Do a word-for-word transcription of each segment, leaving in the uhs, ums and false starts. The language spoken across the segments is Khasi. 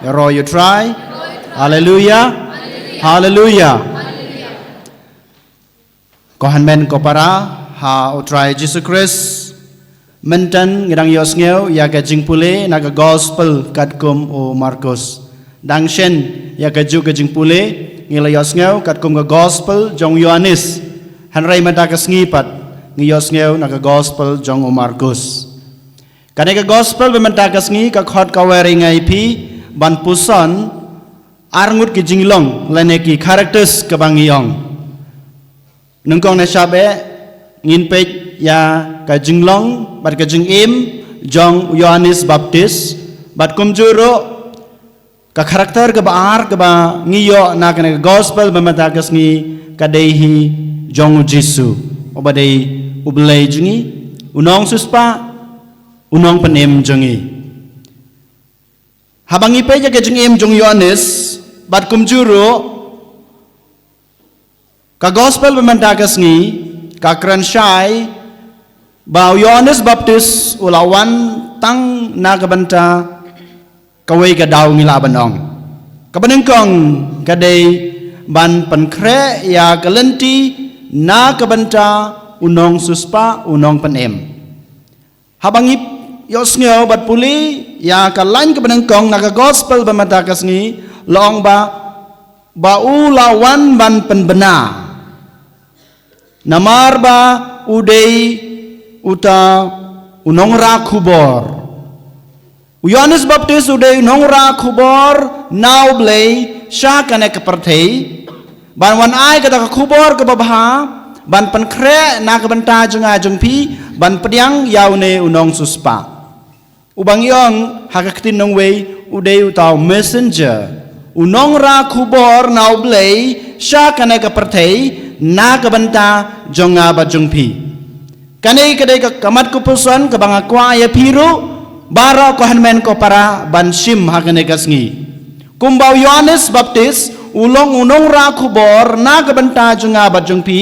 Ïaroh ïa u Trai. Haleluia. Haleluia. Ko hynmen ko para ha u Trai Jisu Khrist. Mynta ngi dang ïohsngew ïa ka jingpule na ka gospel katkum u Markus. Dang shen ïa kajuh ka jingpule ngi la ïohsngew katkum ka gospel jong u Ïoannis. Hynrei mynta ka sngi pat ngi ïohsngew na ka gospel jong u Markus. Kane ka gospel ba mynta ka sngi ka khot kawei ïa ngi phi ban puson arngut ki jinglong lane ki characters kaba ngi ong. Nyngkong na shab eh ngin peit ïa ka jinglong bad ka jingim jong u Ïoannis Baptist, bad kumjuh ruh ka character kaba ar kaba ngi ïoh na kane ka gospel ba mynta ka sngi ka dei hi jong u Jisu, uba dei u Blei jong ngi, u nongsiewspah, u nongpynim jong ngi. Haba ngi peit ïa ka jingim jong u Ïoannis bad kumjuh ruh ka gospel ba mynta ka sngi ka kren shai ba u Ïoannis Baptist u la wan tang na ka bynta kawei ka daw ngi lah ban ong. Kaba nyngkong ka dei ban pynkhreh ïa ka lynti na ka bynta u nongsiewspah, u nongpynim. Haba ngi ïohsngew bad pule ïa ka lain kaba nyngkong na ka gospel ba mynta ka sngi, la ong ba, ba u la wan ban pynbna. Namar ba u dei uta u nongrah khubor. U Ïoannis Baptist u dei u nongrah khubor na u Blei sha kane ka pyrthei. Ban wan ai kata ka khubor kaba bha, ban pynkhreh na ka bynta jong nga jong phi, ban pdiang ïa une u nongsiewspah. Uba ngi ong ha ka ktien nongwei u dei uta u messenger, u nongrah khubor na u Blei sha kane ka pyrthei na ka bynta jong nga bad jong phi. Kane ka dei ka, ka mat ka puson kaba nga kwah ïa phi ruh baroh ko hynmen ko para ban shim ha kane ka sngi. Kumba u Ïoannis Baptist u long u nongrah khubor na ka bynta jong nga bad jong phi,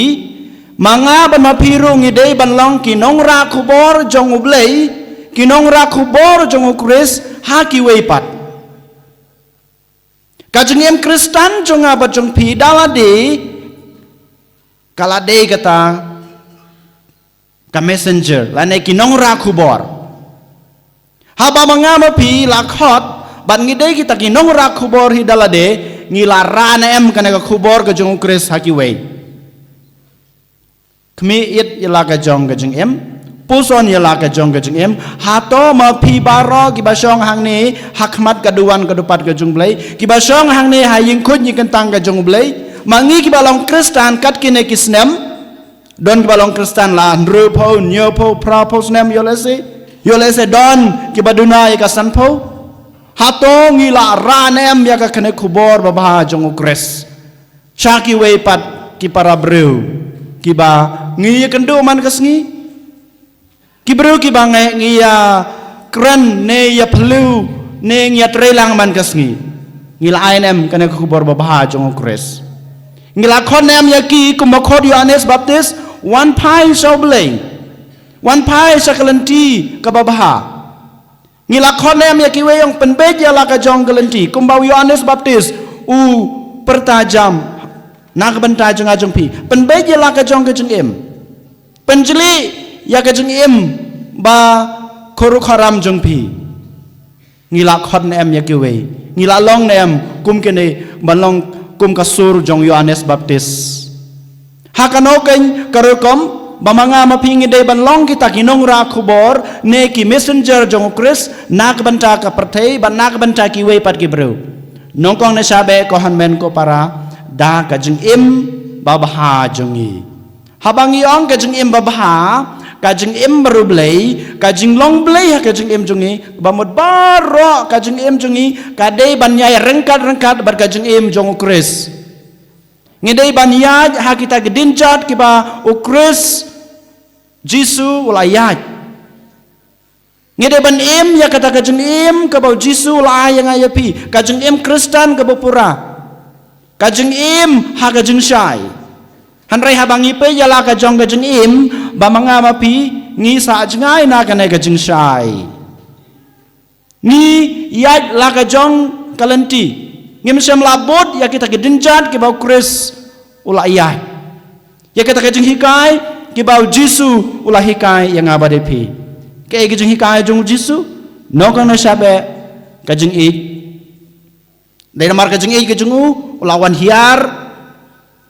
ma nga bad ma phi ruh ngi dei ban long ki nongrah khubor jong u Blei, ki nongrah khubor jong u Khrist ha kiwei pat. Ka jingim Khristan jong nga bad jong phi da lade ka la dei kata ka messenger lane ki nongrah khubor. Haba ma nga ma phi la khot bad ngi dei kita ki nongrah khubor hi da lade, ngi la rah ne em kane ka khubor ka jong u Khrist ha kiwei. Khmih ïa la ka jong ka jingim, puson ïa la ka jong ka jingim. Hato ma phi baroh kiba shong hangne ha khmat ka duwan ka dupat ka jong u Blei, kiba shong hangne ha ïing khuid ïing kyntang ka jong u Blei, ma ngi kiba long Khristan kat kine ki snem, don kiba long Khristan la hynriewphew, hynñiewphew, phraphew snem, ïoh lehse, ïoh lehse don kiba duna ïa ka sanphew. Hato ngi la rah ne em ïa ka kane khubor babha jong u Khrist sha kiwei pat ki para briew kiba ngi ïakynduh man ka sngi? Ki briew kiba ngi, ngi ïakren ne ïaphylliew ne ngi ïatreilang man ka sngi, ngi la ai ne em kane ka khubor babha jong u Khrist? Ngi la khot ne em ïa ki kumba khot u Ïoannis Baptist, wan phai sha u Blei, wan phai sha ka lynti kaba bha? Ngi la khot ne em ïa kiwei, ong pynbeit ïa la ka jong ka lynti kumba u Ïoannis Baptist u pyrta jam na ka bynta jong nga jong phi? Pynbeit ïa la ka jong ka jingim, pynjli ïa ka jingim ba khurukhram jong phi. Ngi la khot ne em ïa kiwei, ngi la long ne em kum kine ban long kum ka sur jong u Ïoannis Baptist? Ha kano kane ka rukom ba ma nga ma phi ngi dei ban long kita ki nongrah khubor ne ki messenger jong u Khrist na ka bynta ka pyrthei bad na ka bynta kiwei pat ki briew? Nyngkong ne sha beh ko hynmen ko para, da ka jingim babha jong ngi. Haba ngi ong ka jingim babha, ka jingim bariewblei, ka jinglong Blei ha ka jingim jong ngi, ba mut baroh ka jingim jong ngi ka dei ban ïai ryngkat ryngkat bad ka jingim jong u Khrist. Ngi dei ban ïaid ha kita ki dienjat kiba u Khrist Jisu u la ïaid. Ngi dei ban im ïa kata ka jingim kaba u Jisu u la ai ïa nga ïa phi, ka jingim Khristan kaba pura, ka jingim ha ka jingshai. Hynrei haba ngi peit ïa la ka jong ka jingim ba ma nga ma phi ngi sah jngai na kane ka jingshai. Ngi ïaid la ka jong ka lynti. Ngim shym la bud ïa kita ki jingjia kiba u Khrist u la ïaid. Ïa kita ki jinghikai kiba u Jisu u la hikai ïa nga bad ïa phi. Kaei ka jinghikai jong u Jisu? Nyngkong nyngshap eh ka jingïeit. Dei namar ka jingïeit ka jong u, u la wan hiar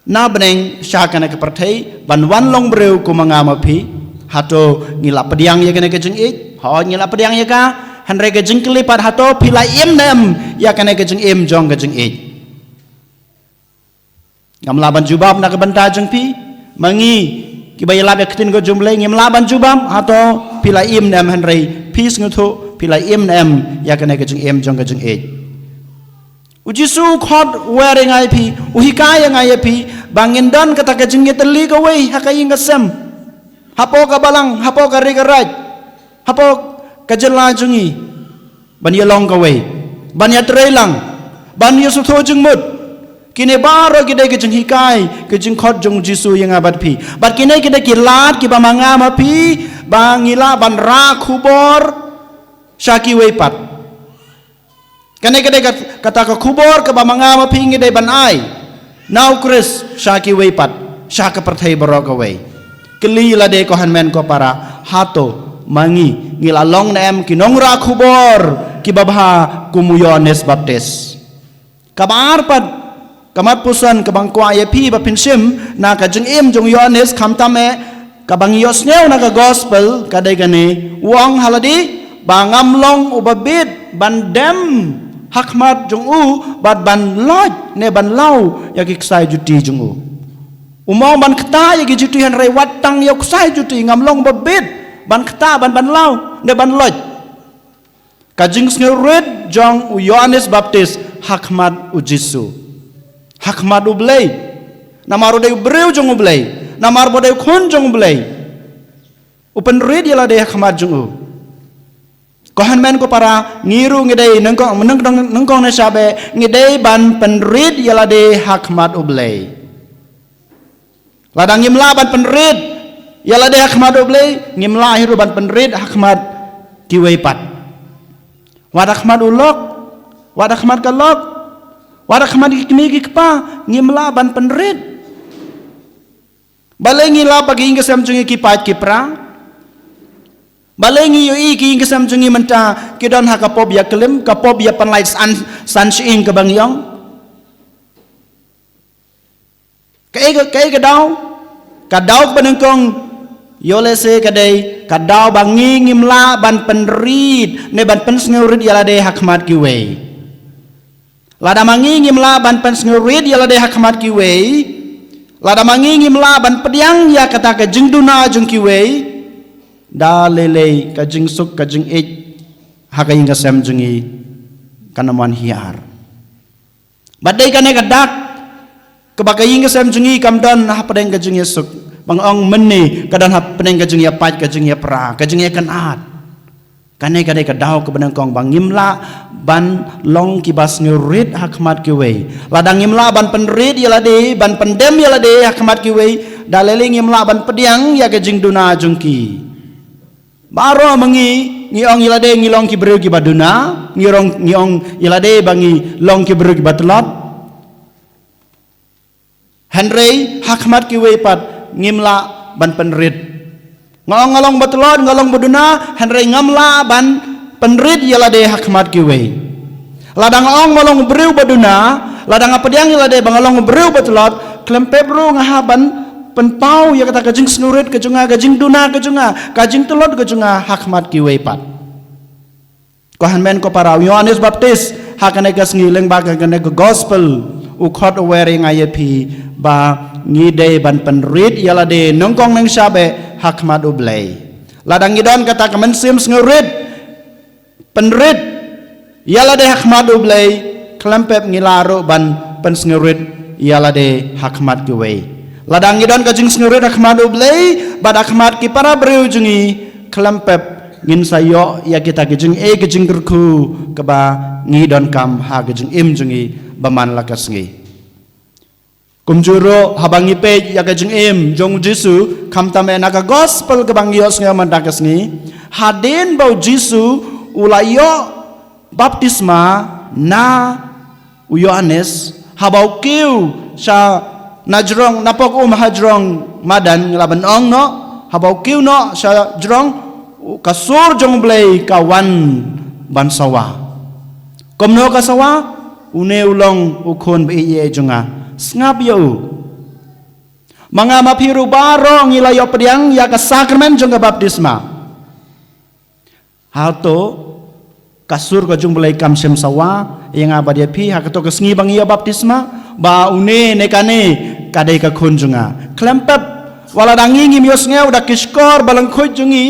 na bneng sha kane ka pyrthei ban wan long briew kum ma nga ma phi. Hato ngi la pdiang ïa kane ka jingïeit? Hooid, ngi la pdiang ïa ka. Hynrei ka jingkylli pat, hato phi la im ne em ïa kane ka jingim jong ka jingïeit? Ngam lah ban jubab na ka bynta jong phi. Ma ngi kiba ïalap ïa ka ktien ka jong U Blei, ngim lah ban jubab hato phi la im ne em, hynrei phi sngewthuh phi la im ne em ïa kane ka jingim jong ka jingïeit. U Jisu u khot wer ïa nga ïa phi, u hikai ïa nga ïa phi ba ngin don kata ka jingïatylli kawei ha ka ïing ka sem, hapoh ka balang, hapoh ka ri ka raid, hapoh ka jylla jong ngi, ban ïalong kawei, ban ïatreilang, ban ïasngewthuh jingmut. Kine baroh ki dei ki jinghikai, ki jingkhot jong u Jisu ïa nga bad phi. Bad kine ki dei ki lad kiba ma nga ma phi ba ngi lah ban rah khubor sha kiwei pat. Kane ka dei kat-, kata ka khubor kaba ma nga ma phi ngi dei ban ai na u Khrist sha kiwei pat, sha ka pyrthei baroh kawei. Kylli ïa lade ko hynmen ko para, hato ma ngi ngi la long ne em ki nongrah khubor kiba bha kum u Ïoannis Baptist? Kaba ar pat, ka mat puson kaba nga kwah ïa phi ba phin shim na ka jingim jong u Ïoannis, khamtam eh kaba ngi ïohsngew na ka gospel, ka dei kane: U ong ha lade ba ngam long uba bit ban dem ha khmat jong u bad ban loit ne ban law ïa ki ksai juti jong u. Um ong ban ktah ïa ki juti, hynrei wat tang ïa u ksai juti, ngam long uba bit ban ktah, ban, ban law ne ban loit. Ka jingsngewrit jong u Ïoannis Baptist ha khmat u Jisu, ha khmat U Blei. Namar u dei u briew jong U Blei, namar ba u dei u khun jong U Blei, u pynrit ïa lade ha khmat jong u. Ko hynmen ko para, ngi ruh ngi dei nyngkong, nyngkong, nyngkong nyngshap eh ngi dei ban pynrit ïa lade ha khmat U Blei. Lada ngim lah ban pynrit ïa lade ha khmat U Blei, ngim lah hi ruh ban pynrit ha khmat kiwei pat. Wat ha khmat u lok, wat ha khmat ka lok, wat ha khmat ki kmie ki kpa, ngim lah ban pynrit. Balei ngi lap ba ki ïing ki sem jong ngi ki pait ki pra? Balei ngi ïohi ki ïing ki sem jong ngi mynta ki don ha ka pop ïaklim, ka pop ïapynlait san, san shyieng kaba ngi ong? Kaei ka, kaei ka daw? Ka daw kaba nyngkong, ïoh lehse ka dei ka daw ba ngi ngim lah ban pynrit ne ban pynsngewrit ïa lade ha khmat kiwei. Lada ma ngi ngim lah ban pynsngewrit ïa lade ha khmat kiwei, lada ma ngi ngim lah ban pdiang ïa kata ka jingduna jong kiwei, da lei lei ka jingsuk ka jingïeit ha ka ïing ka sem jong ngi kan ym wan hiar. Bad dei kane ka dak kaba ka ïing ka sem jong ngi kam don hapdeng ka jingïasuk, ba nga ong mynne ka don hapdeng ka jingïapait, ka jingïapra, ka jingïakynad. Kane ka dei ka daw kaba nyngkong ba ngim lah ban long kiba sngewrit ha khmat kiwei. Lada ngim lah ban pynrit ïa lade, ban pyndem ïa lade ha khmat kiwei, da lei lei ngim lah ban pdiang ïa ka jingduna jong ki. Baroh ma ngi ngi ong ïa lade ngi long ki briew kiba duna, ngi rong, ngi ong ïa lade ba ngi long ki briew kiba tlot. Hynrei ha khmat kiwei pat ngim lah ban pynrit. Nga ong nga long ba tlot, nga long ba duna, hynrei ngam lah ban pynrit ïa lade ha khmat kiwei. Lada nga ong nga long briew ba duna, lada nga pdiang ïa lade ba nga long briew ba tlot, khlem pep ruh nga hap ban pynpaw ïa kata ka jingsngewrit ka jong nga, ka jingduna ka jong nga, ka jingtlot ka jong nga ha khmat kiwei pat. Ko hynmen ko para, u Ïoannis Baptist ha kane ka sngi lyngba ka, kane ka gospel, u khot u wer ïa nga ïa phi ba ngi dei ban pynrit ïa lade nyngkong nyngshap eh ha khmat U Blei. Lada ngi don kata ka mynsiem sngewrit, pynrit ïa lade ha khmat U Blei, khlem pep ngi lah ruh ban pynsngewrit ïa lade ha khmat kiwei. Lada ngi don ka jingsngewrit ha khmat U Blei bad ha khmat ki para briew jong ngi, khlem pep ngin sa ïoh ïa kita ki jingeh ki jingkyrkhu kaba ngi donkam ha ka jingim jong ngi ba man la ka sngi. Kumjuh ruh haba ngi peit ïa ka jingim jong u Jisu, khamtam eh na ka gospel kaba ngi ïohsngew mynta ka sngi, hadien ba u Jisu u la ïoh baptisma, na u Ïoannis, haba u kiew sha na jrong, na pok um ha jrong madan, ngi lah ban ong noh, haba u kiew noh sha jrong, ka sur jong U Blei ka wan ban sawa. Kumno ka sawa? Une u long u khun ba ïeit jong nga. Sngap ïa u. Ma nga ma phi ruh baroh ngi la ïoh pdiang ïa ka sakramen jong ka baptisma. Hato ka sur ka jong U Blei kam shym sawa ïa nga bad ïa phi ha kato ka sngi ba ngi ïoh baptisma, ba une ne kane ka dei ka khun jong nga? Khlem pep. Wat la da ngi ngim ïohsngew da ki shkor ba lyngkhuid jong ngi,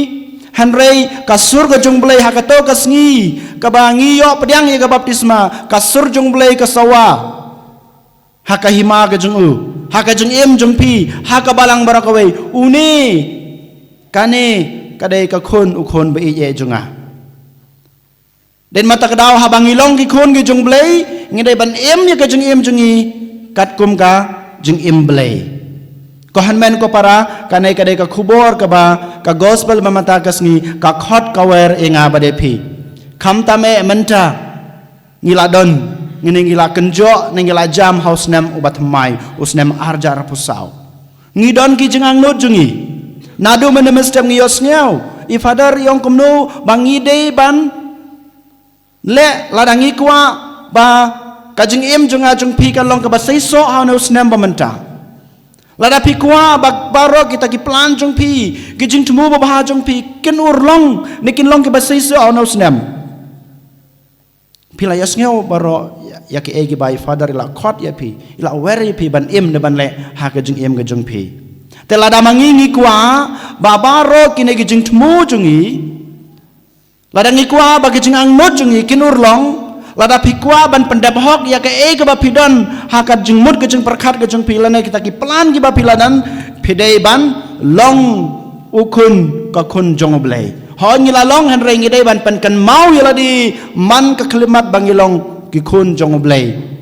hynrei ka sur ka jong U Blei ha kato ka sngi kaba ngi ïoh pdiang ïa ka baptisma, ka sur jong U Blei ka sawa ha ka hima ka jong u, ha ka jingim jong phi, ha ka balang baroh kawei. Une, kane ka dei ka khun, u khun ba ïeit jong nga. Dei na kata ka daw haba ngi long ki khun ki jong U Blei, ngi dei ban im ïa ka jingim jong ngi katkum ka jingim Blei. Ko hynmen ko para, kane ka dei ka khubor kaba ka gospel ba mynta ka sngi ka khot ka wer ïa nga bad ïa phi. Khamtam eh mynta ngi la don, ngi ne ngi la kynjoh ne ngi la jam ha u snem uba thymmai, u snem arhajar arphew saw. Ngi don ki jingangnud jong ngi. Naduh mynne mynstep ngi ïohsngew i Father i ong kumno ba ngi dei ban leh, lada ngi kwah ba ka jingim jong nga jong phi kan long kaba seisoh ha une u snem ba mynta. Lada phi kwah ba baroh kita ki plan jong phi, ki jingthmu babha jong phi, kin urlong ne kin long kiba seisoh ha une u snem. Phi la ïohsngew baroh ïa, ïa kiei kiba i Father i la khot ïa phi, i la wer ïa phi ban im ne ban leh ha ka jingim ka jong phi. Te lada ma ngi ngi kwah ba baroh kine ki jingthmu jong ngi, lada ngi kwah ba ki jingangnud jong ngi kin urlong, lada phi kwah ban pyndep hok ïa kaei kaba phi don ha ka jingmut ka jingpyrkhat ka jong phi lane kita ki plan kiba phi la don, phi dei ban long u khun, ka khun jong U Blei. Hooid ngi la long, hynrei ngi dei ban pynkynmaw ïa lade man ka khyllipmat ba ngi long ki khun jong U Blei.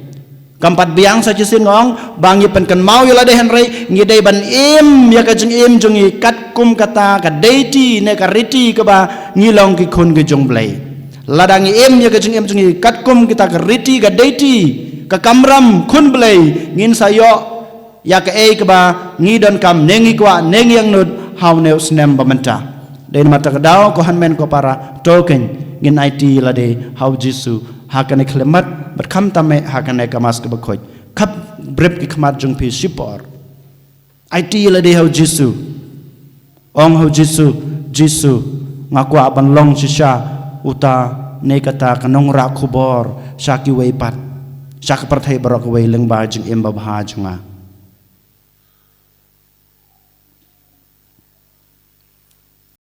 Kam pat biang sa shisien nga ong ba ngi pynkynmaw ïa lade, hynrei ngi dei ban im ïa ka jingim jong ngi katkum kata ka deiti ne ka riti kaba ngi long ki khun ki jong U Blei. Lada ngi im ïa ka jingim jong ngi katkum kita ka riti ka deiti, ka kamram khun Blei, ngin sa ïoh ïa kaei kaba ngi donkam ne ngi kwah ne ngi angnud ha une u snem ba mynta. Dei na kata ka daw ko hynmen ko para, to keiñ ngin aiti ïa lade ha u Jisu ha kane ka khyllipmat bad khamtam eh ha kane ka Mass kaba khuid. Khapbrip ki khmat jong phi shipor. Aiti ïa lade ha u Jisu. Ong ha u Jisu, Jisu, nga kwah ban long shisha uta ne kata ka nongrah khubor sha kiwei pat, sha ka pyrthei baroh kawei lyngba jingim babha jong nga.